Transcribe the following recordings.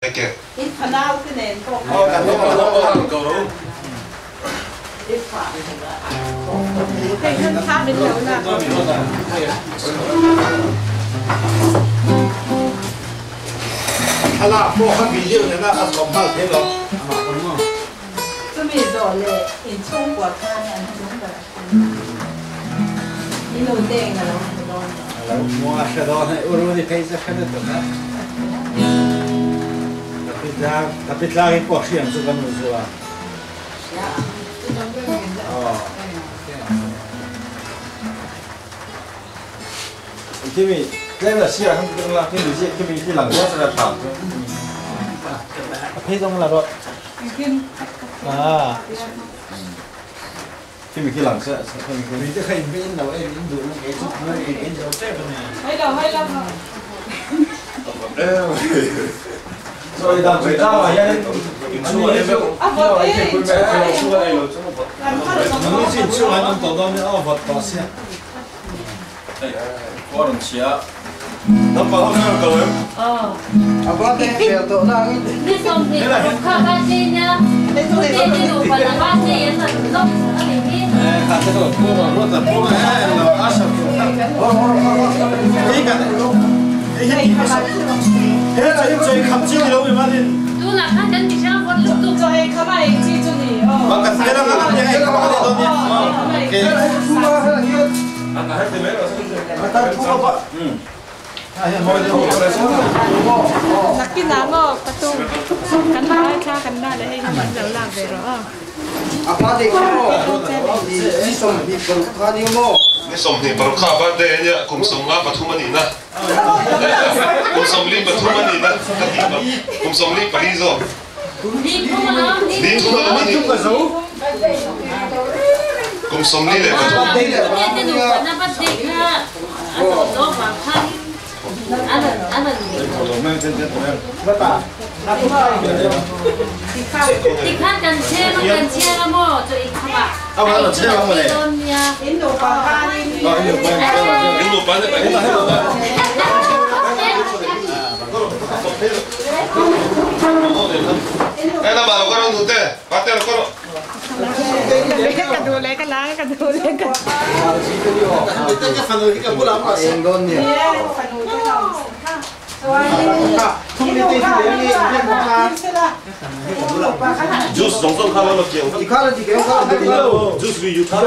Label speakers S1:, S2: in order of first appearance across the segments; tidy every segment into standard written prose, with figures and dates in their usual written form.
S1: Eke.
S2: In fanau te nen pawh
S1: khan.
S2: Hei kan thla min lo lak.
S3: Thlalak pawh kha video nena a zawm nghal thei lo.
S2: Chumi zawh leh inchhungkua khan an hnung ber a thleng a. I nu te eng a lo hmu dawn lo.
S3: A lo hmu a hre dawn hei u Runi phei chu hre lutuk a. Ka pi tlang ka pi tlang hi pawh hriam chu ka nu chu a.
S2: Hria ang.
S3: Aw. Kimi tlem la sia khan tlem la kimi ziak kimi khi lang hian sara tha chu. A phei zawng la rawh. Ah. Kimi khi lang se kimi khi.
S4: Mi te kha in be in lo en in duh na kei chu in en zo tep a ni.
S2: Hei lo hei lo.
S3: Rồi dan chui tang ah hian
S2: A vawt e
S3: An ni chu inchhung an awm tawh dawn nia aw vawt tawh sia.
S2: Nakinah maw patung kan ngaithla kan la leh hei hi min lo lak ve rawh aw.
S1: Ni 25 kha birthday a nia, kum 53 a nihna. Kum 43 a nihna ka tih bawk. Kum 44 zawk. Ni thum a awm a ni. Kum 43.
S2: Ka duh leh ka la ka duh leh ka
S1: Juice zawng zawng kha lo kiang Juice vi yu kha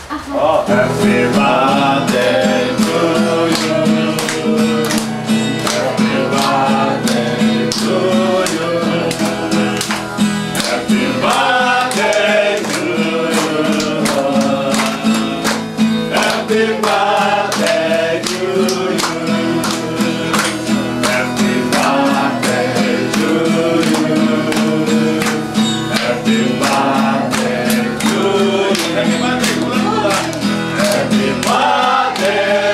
S5: Happy birthday to you. Happy birthday to you. Happy birthday to you. Happy birthday to you. Happy birthday to you. Happy birthday to you. Happy birthday, Kula Kula. Happy birthday.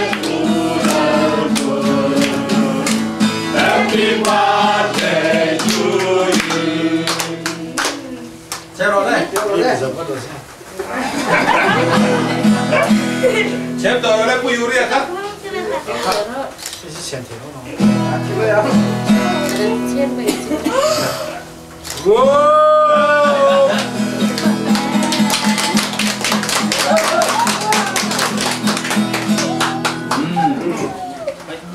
S3: 切落嚟，
S1: 前头咧不有力啊！
S3: 这是前头咯。哇！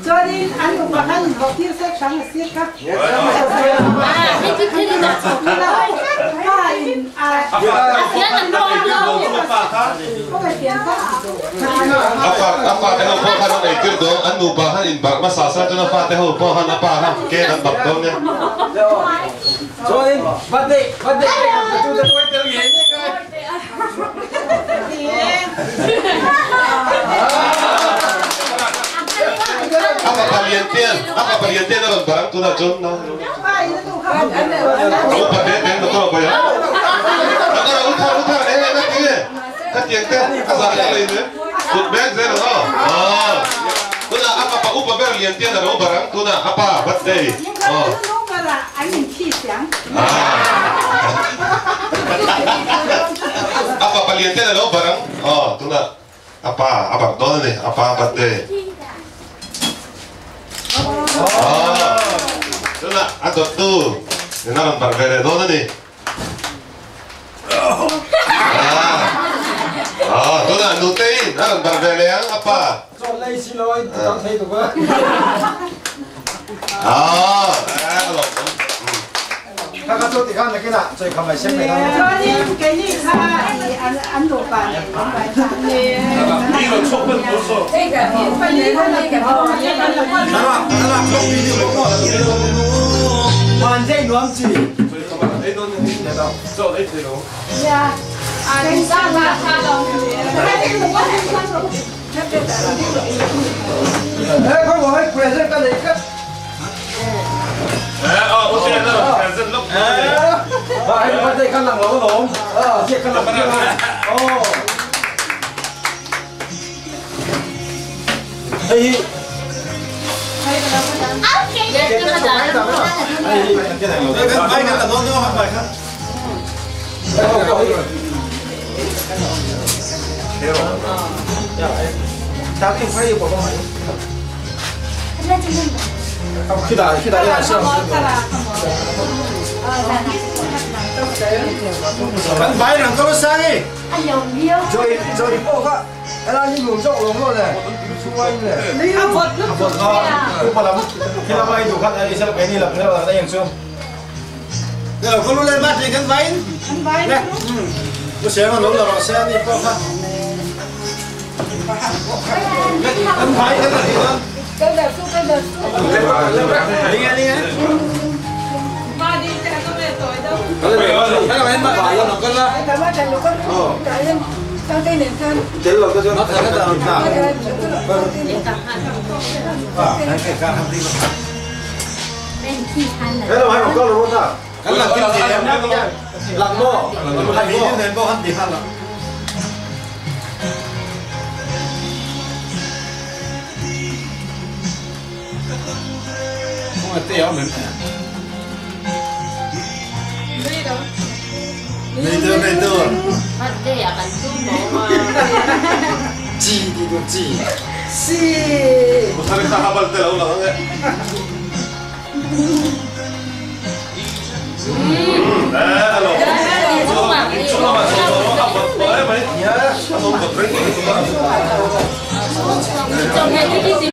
S2: 昨天俺有把俺老弟在上个写卡。
S1: Apa te ho po han ei tir do an nu pa han in bak ma sa sa chuna fa te ho po han apa han ke an bak do ne.
S3: Rồi, bắt đi, tôi cho tôi tiêu gì nhé coi.
S1: Apa paliente na ron barang tu na chun na. Au pa te te no ko ya. Nó utha eh na ti ne. Ka tiang te asa le ne. Tut bag zero no. Ah. Tuna apa pa upa ber liente na ro barang tuna apa birthday. Oh. Apa paliente na ro barang. Oh, tuna apa apa don ne apa birthday. Oh. Tuna ato tu. Na ron bar vele don ne. Ah, tuna nutei na ron bar vele ang apa.
S3: Cho lấy xin lỗi, tao thấy được quá.
S1: À,
S3: 他他做地方那个啦，最近咪先俾他。
S2: 昨天给你看，按按多办，
S5: 呢个出不到数。
S2: 这个那个，
S3: 万正暖子。
S1: 你都做你条。
S2: 呀，啊，你上啦，他拢。
S3: 哎，佢话喺 present 跟你跟。
S1: 哎哦，我现在那 present 录。
S3: 哎，我哋看人老龙，啊，这看人哦。哎。去打去打一下。摆两个生意。做做报卡，哎啦，你用作用咯咧，出位咧。你阿伯，阿伯啊，阿伯啦，佢拉咪做卡，你想俾你啦，你话得样数。
S4: 你老公嚟买这根摆，来，我想我攞落声你报卡。跟摆跟嚟啦。
S2: 跟着数，跟着数。
S4: 你啊你啊。
S5: 没得。
S6: 乜啊？近都冇啊！
S3: 知你都知。
S2: 是。
S1: 我睇你打下巴得啦，好嘅。嗯，来，hello。
S6: 冲啊！
S1: 冲啊！冲啊！我来，来，我来，
S6: 仲係呢啲。